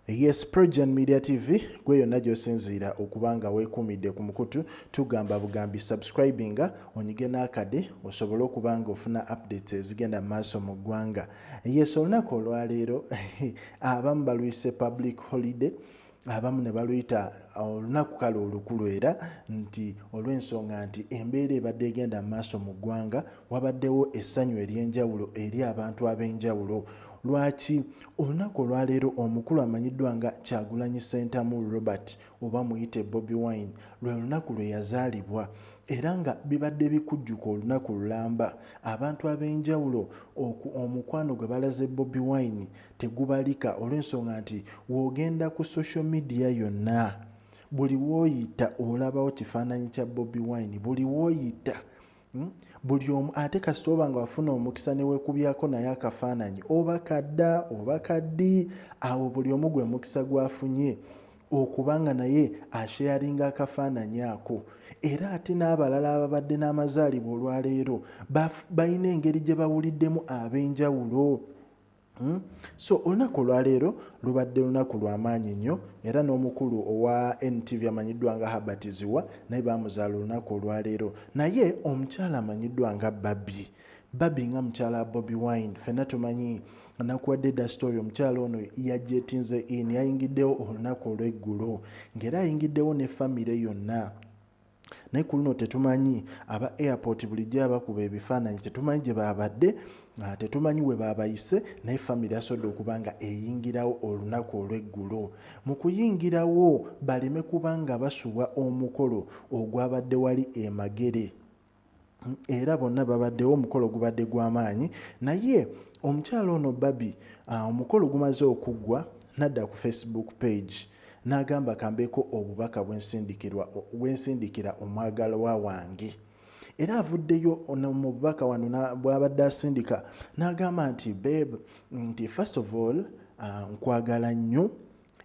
Yes, Progen Media TV gwe yonna gy'osinziira okuba nga weekuumidde ku mukutu, tugamba bugambi subscribinga, onyige n'akade osobole okuba nga ofuna updates ezigenda mu maaso mu ggwanga. Yes, olunaku olwaleero abamu baluyise public holiday, abamu ne baluyita olunaku kale olukulu, era nti olw'ensonga nti embeera ebadde egenda mu maaso mu ggwanga, wabaddewo essanyu ery'enjawulo eri abantu ab'enjawulo. Lwaki olunaku olwaleero omukulu amanyiddwa nga Kyagulanyi Ssentamu Robert, oba muyite Bobi Wine, lwe lunaku lwe yazaalibwa, era nga bibadde bikujjuka olunaku lulamba. Abantu ab'enjawulo omukwano gwe balaze Bobi Wine tegubalika, olw'ensonga nti w'ogenda ku social media yonna, buli w'oyita olabawo kifaananyi kya Bobi Wine, buli w'oyita, Buli omu. Ate kasita oba nga wafuna omukisa ne weekubyako naye akafaananyi, oba kadda oba kaddi, awo buli omu gwe mukisa gwafunye okuba nga naye asharinga akafaananyi ako. Era ate n'abalala ababadde n'amazaalibwa olwaleero balina engeri gye bawuliddemu ab'enjawulo. So olunaku olwaleero lubadde lunaku lw'amaanyi nnyo, era n'omukulu owa NTV amanyiddwa nga Herbert Ziwa naye bamuzaala olunaku olwaleero. Naye omukyala amanyiddwa nga Barbie, Barbie nga mukyala Bobi Wine, ffenna tumanyi, nakuwadde dda story. Omukyala ono yajetinze in, yayingiddewo olunaku olw'eggulo, ng'era ayingiddewo ne famire yonna. Naye ku luno tetumanyi, aba airport bulijjo abakuba ebifaananyi, tetumanyi gye babadde, tetumanyi we babayise, naye famire yasobodde okuba nga eyingirawo olunaku olw'eggulo. Mu kuyingirawo, baleme kuba nga basubwa omukolo ogwabadde wali e Magere, era bonna babaddewo. Omukolo gubadde gw'amaanyi, naye omukyala ono Barbie, omukolo gumaze okuggwa, nadda ku Facebook page n'agamba, "Kambeeko obubaka bwensindikira omwagalwa wange." Era avuddeyo mu bubaka wano bw'abadde asindika n'agamba nti, "Babe," nti, "first of all, nkwagala nnyo,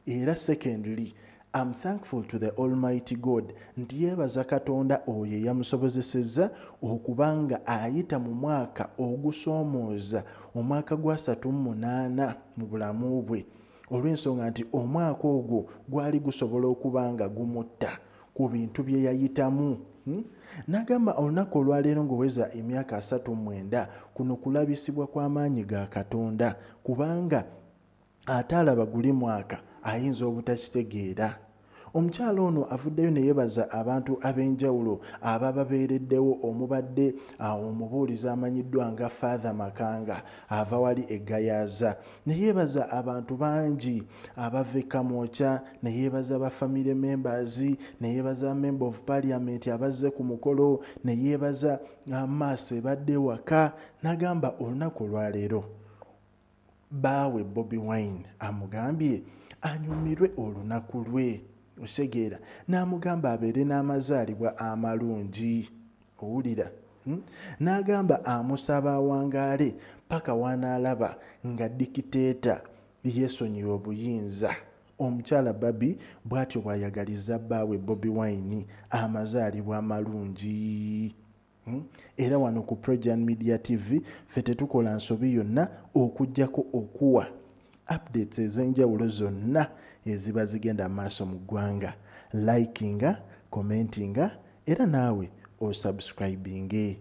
era secondly, I'm thankful to the Almighty God," nti yeebaza Katonda oyo eyamusobozesezza okuba nga ayita mu mwaka ogusoomooza, omwaka gwa 38 mu bulamu bwe, olw'ensonga nti omwaka ogwo gwali gusobola okuba nga gumutta ku bintu bye yayitamu. N'agamba olunaku olwaleero ng'oweza emyaka 39, kuno kulabisibwa kw'amaanyi ga Katonda, kubanga ate alaba guli mwaka ayinza obutakitegeera. Omukyala ono avuddeyo ne yeebaza abantu ab'enjawulo abababeereddewo, omubadde omubuulizi amanyiddwa nga Father Makanga ava wali e Gayaza, ne yeebaza abantu bangi abava e Kamwokya, ne yeebaza ba family members, ne yeebaza member of parliament abazze ku mukolo, ne yeebaza maaso ebadde ewaka. N'agamba olunaku olwaleero baawe Bobi Wine amugambye anyumirwe olunaku lwe, osegeera, n'amugamba abeere n'amazaalibwa amalungi, owulira, N'agamba amusaba awangaale paka w'anaalaba nga dictator yeesonyiwa obuyinza. Omukyala Barbie bw'atyo bw'ayagaliza bbaawe Bobi Wine amazaalibwa amalungi. Era wano ku Progen Media TV ffe tetukola nsobi yonna okuggyako okuwa updates ez'enjawulo zonna eziba zigenda maaso mu ggwanga. Likinga, commentinga, era naawe osubscribinge.